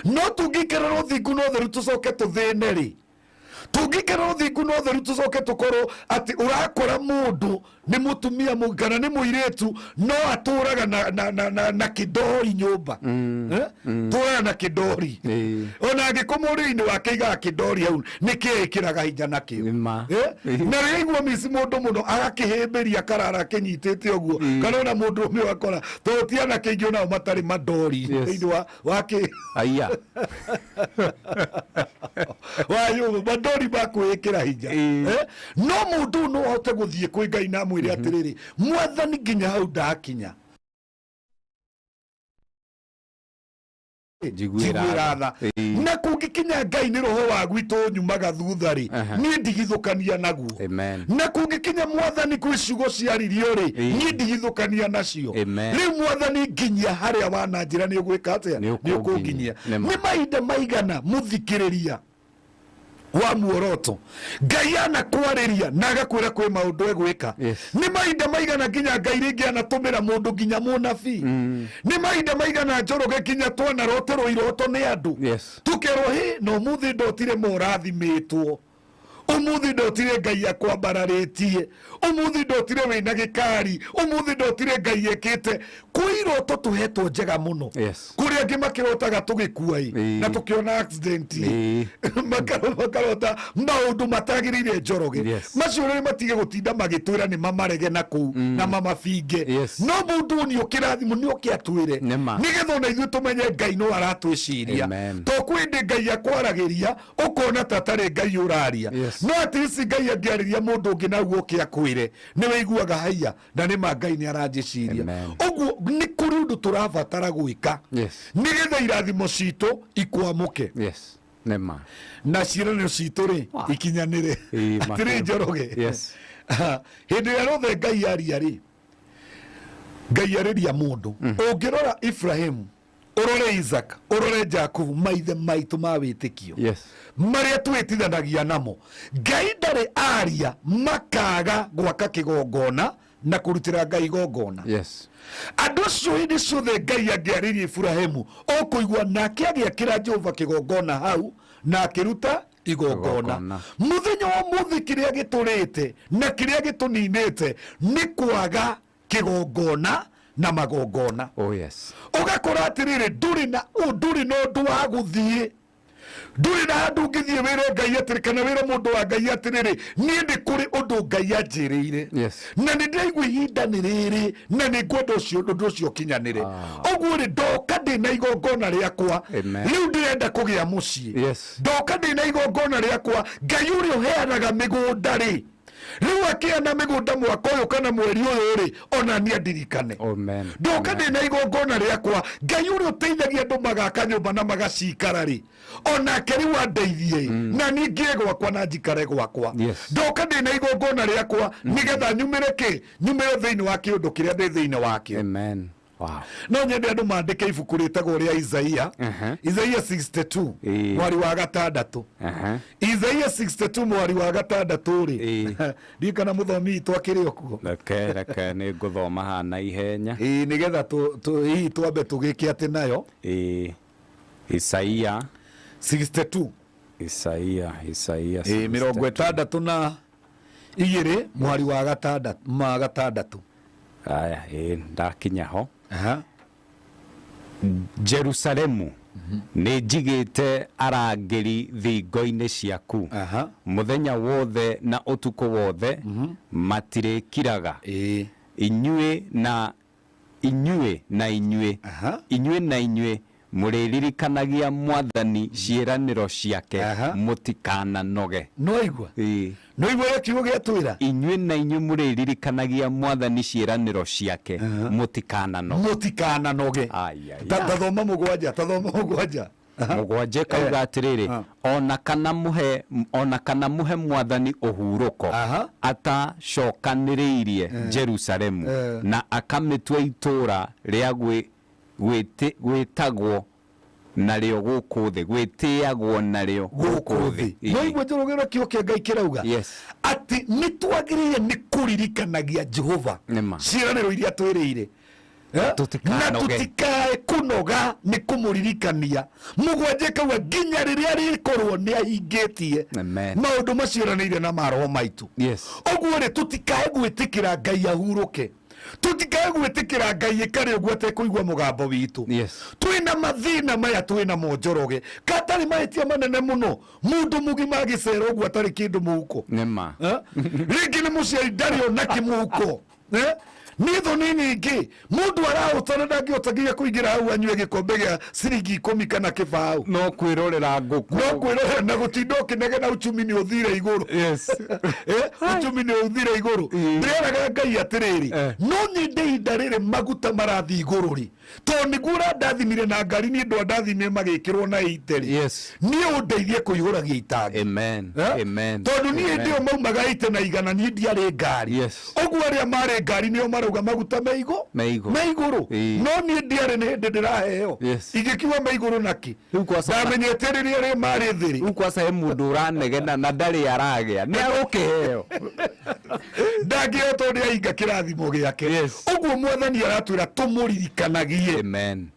No tũngĩikarĩra ũthingu na ũtheru tũcoke tũthĩne rĩ, tũngĩikarĩra ũthingu na ũtheru tũcoke tũkorwo atĩ ũrakora mũndũ nĩ mũtumia kana nĩ mũirĩtu no atũraga na kĩndori nyũmba. Eh? Tũraga na kĩndori. Ona angĩkoma ũrĩrĩ-inĩ wake aigaga kĩndori hau nĩkĩo ĩkĩraga hinya nakĩo. Nĩma. Eh? Na rĩrĩa aigua mici mũndũ mũno agakĩhĩmbĩria akarara akĩnyitĩte ũguo, kana ona mũndũ ũmwe ũgakora tondũ ti anake aingĩ onao matarĩ mandori thĩinĩ wa kĩ Aya. Wa nyũmba, mandori ma kwĩĩkĩra hinya. Eh? No mũndũ ũyũ no ahote gũthiĩ kwĩ Ngai na amwĩre atĩrĩrĩ, Mwathani, nginya hau ndakinya, Njiguĩra njiguĩra tha. Na kũngĩkinya Ngai nĩ roho wa gwitũ nyumaga thutha rĩ, niĩ ndigithũkania naguo. Na kũngĩkinya Mwathani kwĩ ciugo ciaririo rĩ, niĩ ndigithũkania nacio. Rĩu Mwathani, nginyia harĩa wananjĩra nĩ ũgwĩka atĩa, Nĩ nĩ ũkũnginyia. ũkũnginyia. Nĩma. Nĩ mahinda maigana, mũthikĩrĩria wa muoroto, Ngai anakwarĩria na agakwĩra kwĩ maũndũ egwĩka? Nĩ mahinda maigana nginya Ngai rĩngĩ anatũmĩra mũndũ, nginya mũnabii? Nĩ mahinda maigana, Njoroge, nginya twanaroterwo iroto nĩ andũ, tũkerwo hĩ na ũmũthĩ ndotire morathimĩtwo, ũmũthĩ ndotire Ngai akwambararĩtie, ũmũthĩ ndotire wĩna gĩkari, ũmũthĩ ndotire Ngai ekĩte? Kwĩ iroto tũhetwo njega mũno. Kũrĩ angĩ makĩrotaga tũgĩkua ĩ, na tũkĩona accident ĩ. Makarota maũndũ matagĩrĩire, Njoroge. Macio rĩrĩ matige gũtinda magĩtwĩra nĩ mamarege na kũu na mamabinge. No mũndũ nĩ ũkĩrathimwo nĩ oke atwĩre, Nĩma. nĩgetha ona ithuĩ tũmenye Ngai no aratwĩciria. To kwĩ hĩndĩ Ngai akwaragĩria ũkona ta atarĩ Ngai ũraria. No at least Ngai angĩarĩria mũndũ ũngĩ naguo oke akwĩre, nĩ wĩiguaga haiya na nĩ ma Ngai nĩ aranjĩciria. Ũguo nĩ kũrĩ ũndũ tũrabatara gwĩka nĩgetha irathimo citũ ikwamũke Nĩma. na ciĩranĩro citũ rĩ ikinyanĩre. Atĩrĩ, Njoroge, hĩndĩ ĩrĩa rothe Ngai aria rĩ, Ngai arĩria mũndũ. Ũngĩrora Ibrahimu, ũrore Isaac, ũrore Jakubu, maithe maitũ ma wĩtĩkio marĩa twĩtithanagia namo, Ngai ndarĩ aria makaga gwaka kĩgongona na kũrutĩra Ngai igongona. Andũ acio hĩndĩ ciothe Ngai angĩarĩria Iburahĩmu, ũkũigua nake agĩakĩra Jehova kĩgongona hau na akĩruta igongona. Igongona. Mũthenya wa ũmũthĩ kĩrĩa gĩtũrĩte na kĩrĩa gĩtũninĩte nĩ kwaga kĩgongona na magongona. Oh yes. Ũgakora atĩrĩrĩ, ndũrĩ na ũndũ wa gũthiĩ, ndũrĩ na handũ ũngĩthiĩ wĩre Ngai atĩrĩ, kana wĩre mũndũ wa Ngai atĩrĩrĩ, niĩ nĩ kũrĩ ũndũ Ngai anjĩrĩire na nĩ ndĩraigua ihinda nĩ rĩrĩ na nĩ ngwenda ũcio ũndũ ũcio ũkinyanĩre. Ũguo rĩ, ndoka ndĩ na igongona rĩakwa. Rĩu ndĩrenda kũgĩa mũciĩ. Ndoka ndĩ na igongona rĩakwa. Ngai ũrĩa ũheanaga mĩgũnda rĩ, rĩu akĩheana mĩgũnda mwaka ũyũ kana mweri ũyũ rĩ, ona niĩ andirikane. Ndoka ndĩ na igongona rĩakwa. Ngai ũrĩa ũteithagia andũ magaka nyũmba na magacikara rĩ, onake rĩu andeithie na niĩ ngĩe gwakwa na njikare gwakwa. Ndoka ndĩ na igongona rĩakwa nĩgetha nyumĩre kĩ, nyumĩre thĩinĩ wa kĩũndũ kĩrĩa ndĩ thĩinĩ wakĩo. Amen. Wow. No nyende andũ mandĩke ibuku rĩtagwo rĩa Isaia. Isaia 62 mwari wa gatandatũ. Isaia 62 mwari wa gatandatũ rĩ, ndiũĩ kana mũthomi witũ akĩrĩ o kuo. Reke nĩ ngũthoma haha na ihenya. Ĩĩ, nĩgetha hihi twambe tũgĩke atĩ nayo. Ĩĩ. Isaia 62. Isaia Ĩĩ, mĩrongo ĩtandatũ na igĩrĩ mwari wa gatandatũ ma gatandatũ. Aya, ĩĩ, ndakinya ho. Jerusalemu, nĩ njigĩte arangĩri thingo-inĩ ciaku mũthenya wothe na ũtukũ wothe, matirĩkiraga. Inyuĩ na inyuĩ na inyuĩ, inyuĩ na inyuĩ mũrĩririkanagia Mwathani ciĩranĩro ciake, mũtikananoge. Nĩwaigua? Nĩwaigua ũrĩa kiugo gĩatwĩra? Inyuĩ na inyuĩ mũrĩririkanagia Mwathani ciĩranĩro ciake, mũtikananoge. Mũtikananoge. Ai, ai, Ta thoma mũgwanja, ta thoma mũgwanja. Mũgwanja ĩkauga atĩrĩrĩ, ona kana mũhe Mwathani ũhurũko, atacokanĩrĩirie Jerusalemu, na akamĩtua itũũra rĩa gwĩtagwo narĩo gũkũ thĩ, gwĩtĩagwo narĩo gũkũ thĩ. Nĩwaigua, Njoroge, ũrĩa kiugo kĩa Ngai kĩrauga? Yes. Atĩ nĩ twagĩrĩire nĩ kũririkanagia Jehova Nĩma. ciĩranĩro iria twĩrĩire. Eh? Na Tũtikanoge. Tũtikae kũnoga nĩ kũmũririkania. Mũgwanja kauga nginya rĩrĩa rĩkorwo nĩ ahingĩtie Amen. Maũndũ macio eranĩire na maroho maitũ. Ũguo rĩ, tũtikae gwĩtĩkĩra Ngai ahurũke, tũtikae gwĩtĩkĩra Ngai ĩkarĩ ũguo atekũigua mũgambo witũ. Twĩna mathĩna maya, twĩna monjoroge katarĩ mahĩtia manene mũno, mũndũ mũgima agĩcera ũguo atarĩ kĩndũ mũhuko. Nĩma. Eh? Rĩngĩ nĩ mũciari ndarĩ ona kĩmũhuko. Eh? Nĩ thoni nyingĩ mũndũ arahũtana, ndangĩhota nginya kũingĩra hau anyue gĩkombe gĩa ciringi 10 kana kĩbaũ. No kwĩrorera ngũkũ. No kwĩrorera na gũtinda ũkĩnegena uchumi nĩ ũthire igũrũ. Eh, uchumi nĩ ũthire igũrũ. Ndĩreraga Ngai atĩrĩrĩ, no nyende ihinda rĩrĩ maguta marathiĩ igũrũ rĩ, tondũ nĩguo ũrandathimire na ngari, niĩ ndwandathimire magĩkĩrwo na ite rĩ, niĩ ũndeithie kũihũragia itangi. Amen. Eh? Amen. Tondũ niĩ hĩndĩ ĩyo maumaga ite na igana, niĩ ndiarĩ ngari. Ũguo arĩa marĩ ngari nĩo marauga maguta me igũ Me igũrũ. Me igũrũ. No niĩ ndiarĩ, nĩ hĩndĩ ndĩraheo. Ingĩkiuga me igũrũ nakĩ? Rĩu kwaca Ndamenyete rĩrĩa rĩ marĩ thĩ rĩ. Rĩu kwaca he mũndũ ũranegena na ndarĩ aragĩa, nĩ agũkĩheo. Ndangĩheo tondũ nĩ ahinga kĩrathimo gĩake. Ũguo Mwathani aratwĩra tũmũririkanagie. Amen.